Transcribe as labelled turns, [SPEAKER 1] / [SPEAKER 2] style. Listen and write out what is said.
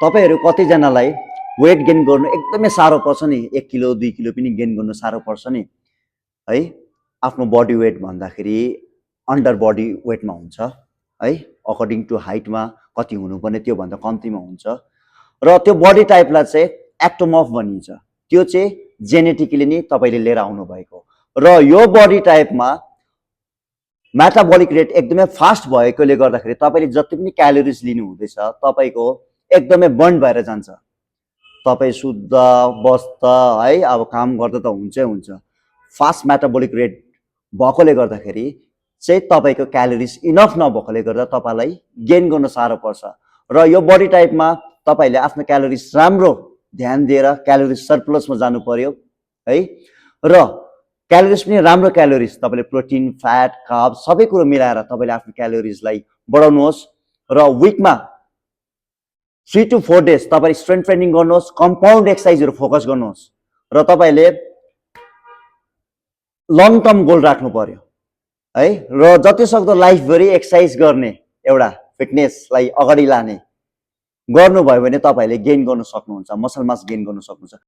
[SPEAKER 1] तपाईहरु कतिजनालाई weight gain गर्नु एकदमै साह्रो पर्छ नि 1 किलो 2 किलो पनि गेन गर्नु साह्रो पर्छ नि है आफ्नो बडी वेट भन्दाखेरि अन्डर बडी वेटमा हुन्छ है अकर्डिङ टु हाइटमा कति हुनुपर्ने त्यो भन्दा कम्तीमा हुन्छ र त्यो बडी टाइपलाई चाहिँ एक्टोमर्फ भनिन्छ त्यो चाहिँ जेनेटिकली नै तपाईले लिएर आउनु भएको र यो बडी टाइपमा मेटाबोलिक रेट एकदमै फास्ट भएकोले गर्दाखेरि तपाईले जति पनि क्यालोरिज लिनु हुँदैछ तपाईको एकदमै बर्न भएर जान्छ तपाई शुद्ध बस्दा है अब काम गर्दा त हुन्छै हुन्छ फास्ट मेटाबोलिक रेट भएकोले गर्दाखेरि चाहिँ तपाईको क्यालोरिज इनफ नभएकोले गर्दा तपाईलाई गेन गर्न साह्रो पर्छ र यो बडी टाइपमा तपाईले आफ्नो क्यालोरिज राम्रो ध्यान दिएर क्यालोरिज सरप्लसमा जानु पर्यो है र क्यालोरिज पनि राम्रो क्यालोरिज तपाईले प्रोटिन फ्याट कार्ब सबै कुरो मिलाएर तपाईले आफ्नो क्यालोरिजलाई बढाउनुहोस् र वीकमा 3 to 4 days तपाईले स्ट्रेन्थ ट्रेनिङ गर्नुहोस् कम्पाउन्ड एक्सरसाइजहरु फोकस गर्नुहोस् र तपाईले लङ टर्म गोल राख्नु पर्यो है र जति सक्दो लाइफ भरि एक्सरसाइज गर्ने एउटा फिटनेसलाई अगाडि लाने गर्नु भयो भने तपाईले गेन गर्न सक्नुहुन्छ मसल मास गेन गर्न सक्नुहुन्छ